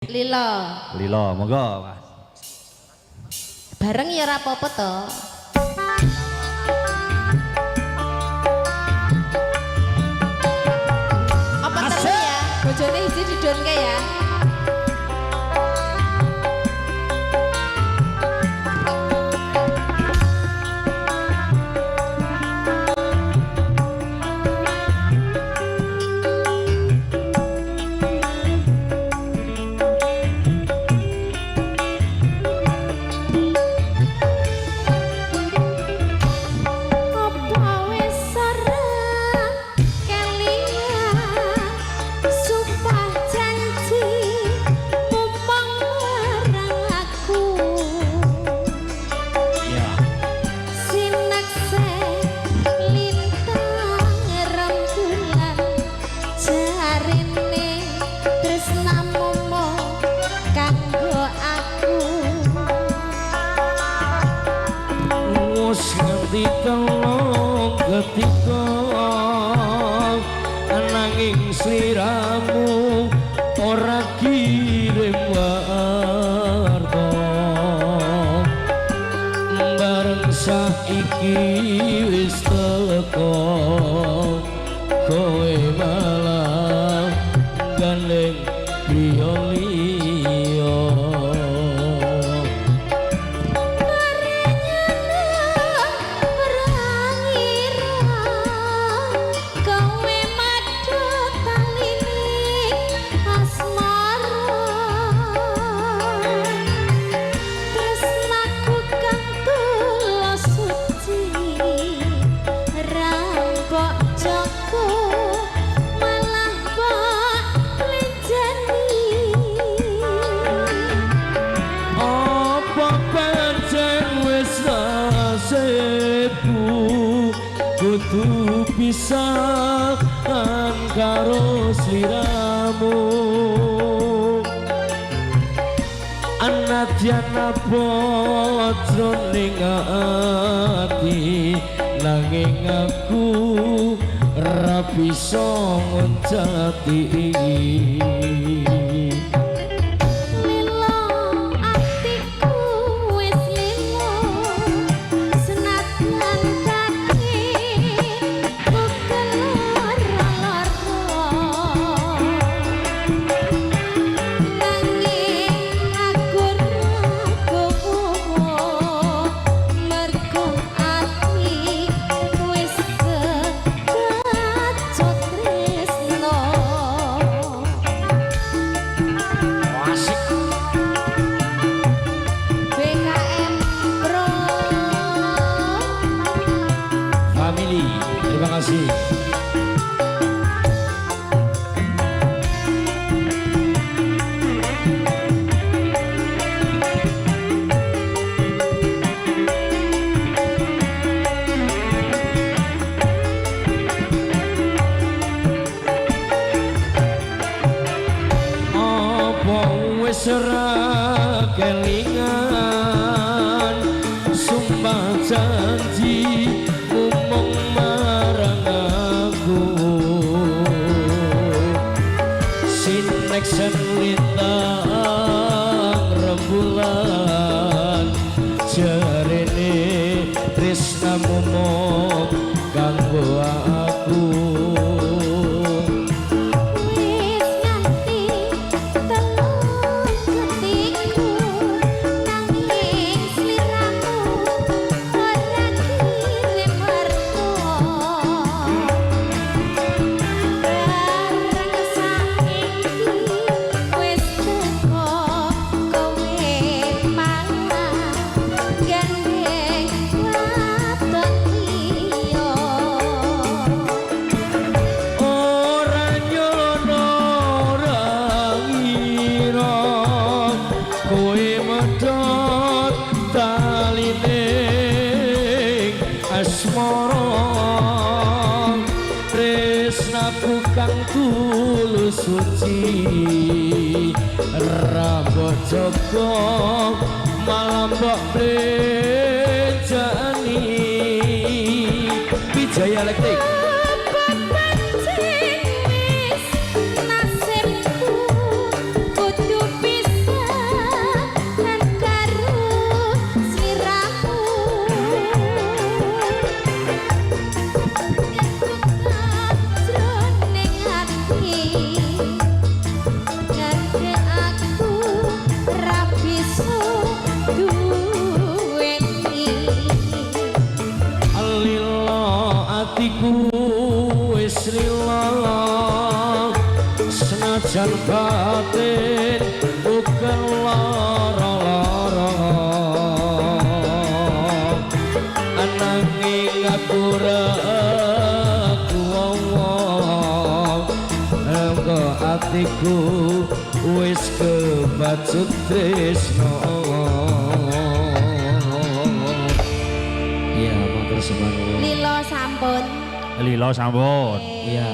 Lilo. Lilo, monggo Mas. Bareng ya ora apa-apa to. Apa telu ya? Bojone isi didonke ya. Apa wis ora kelingan sumpah janji mumong marang aku Ya. Sinekse lintang rembulan jarine tresnamu mung kanggo aku. Wis nganti telung ketika nanging sliramu ora kirim warta, bareng saiki wis teko kowe malah gandeng liya liya. Kowe madhut taline asmara, tresnaku kang tulus suci rampok jaga malah mbok lenjani. Apa pancen wis nasibku kudu pisahan karo sliramu, anadyan abot jroning ati nanging aku ora bisa ngoncati. Lilo atiku wis lilo senadyan dadi keloro-loro, nanging aku ragu mergo ati wis kebacut tresno. Asik. BKM Pro Family, terima kasih. Apa wis ora kelingan sumpah janji mumung marang aku, sineksen lintang rembulan jarene tresnamu mung kanggo aku. Wis nganti telung ketiku nanging sliramu ora kirim warta, bareng saiki wis teko kowe malah gandeng wadon liya. Ora nyono ora ngira kowe medhot taline asmara, tresnaku kang tulus suci ra mbok jaga malah mbok blenjani. Wijaya Elektrik. Apa pancen wis nasibku kudu Senajan batin uga lara-lara, ananging aku regu engko atiku wis kebacut tresno. Iya, matur sembah nuwun. Lilo sampun. Lilo sampun. Iya.